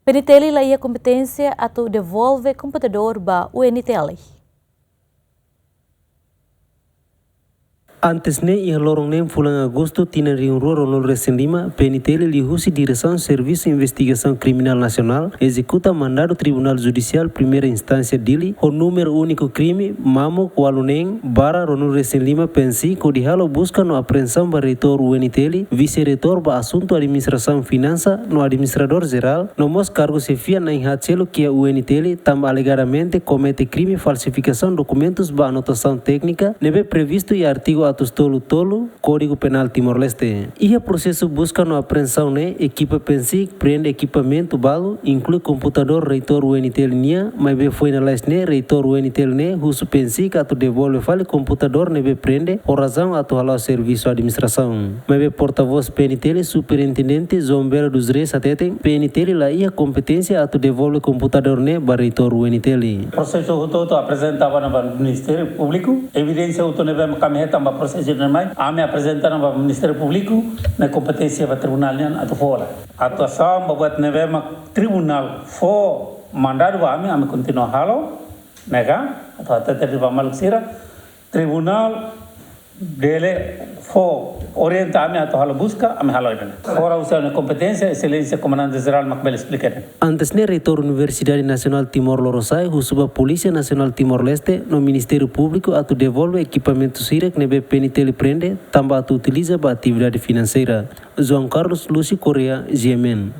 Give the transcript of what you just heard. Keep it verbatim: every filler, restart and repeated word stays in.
PNTL la iha kompeténsia atu devolve komputadór ba UNTL. Antes ne'e, iha loron neen fulan Agostu tinan rihun rua ruanulu resin lima, PNTL liuhusi Diresaun Servisu Investigasaun Kriminál Nasionál ezekuta mandadu Tribunál Judisiál Primeira Instánsia Dili ho númeru úniku krime mamuk ualu neen barra ruanulu resin lima PNSIK hodi halo buska no apreensaun ba reitór UNTL, vise-reitór ba asuntu administrasaun finansa no administradór jerál, no mós kargu xefia na'in haat seluk iha UNTL, tanba alegadamente komete krime falsifikasaun dokumentus ba anotasaun téknika ne'ebé previstu iha artigu atus tolu tolu Kódigu Penál Timor-Leste. Iha prosesu buska no apreensaun ne'e, ekipa PNSIK prende ekipamentu balu, inklui komputadór reitór UNTL nian, maibé foin lalais ne'e reitór UNTL ne'e husu PNSIK atu devolve fali komputadór ne'ebé prende ho razaun atu hala'o servisu administrasaun. Maibé portavós PNTL, Superintendente João Belo dos Reis hateten, PNTL la iha kompeténsia atu devolve komputadór ne'e ba reitór UNTL. Prosesu hotu-hotu aprezenta ona ba Ministériu Públiku. Evidénsia hotu ne'ebé mak ami hetan ba prosesu ne'e mai, ami aprezenta ona ba Ministériu Públiku, ne'e kompeténsia ba tribunál nian atu fó. Atuasaun ba buat ne'ebé mak tribunál fó mandadu ba ami, ami kontinua halo, ne'e ka, atu hatete ba maluk sira, tribunál bele fó orienta ami atu halo buska, ami halo ida-ne'e. Fora husi ami-nia kompeténsia, Exelénsia Komandante Jerál mak bele esplika ida-ne'e. Antes ne'e, Reitór Universidade Nasionál Timor Lorosa'e husu ba Polísia Nasionál Timor-Leste no Ministériu Públiku atu devolve ekipamentu sira ne'ebé PNTL prende, tanba atu utiliza ba atividade finanseira. João Carlos Lúcio Correia, GMN.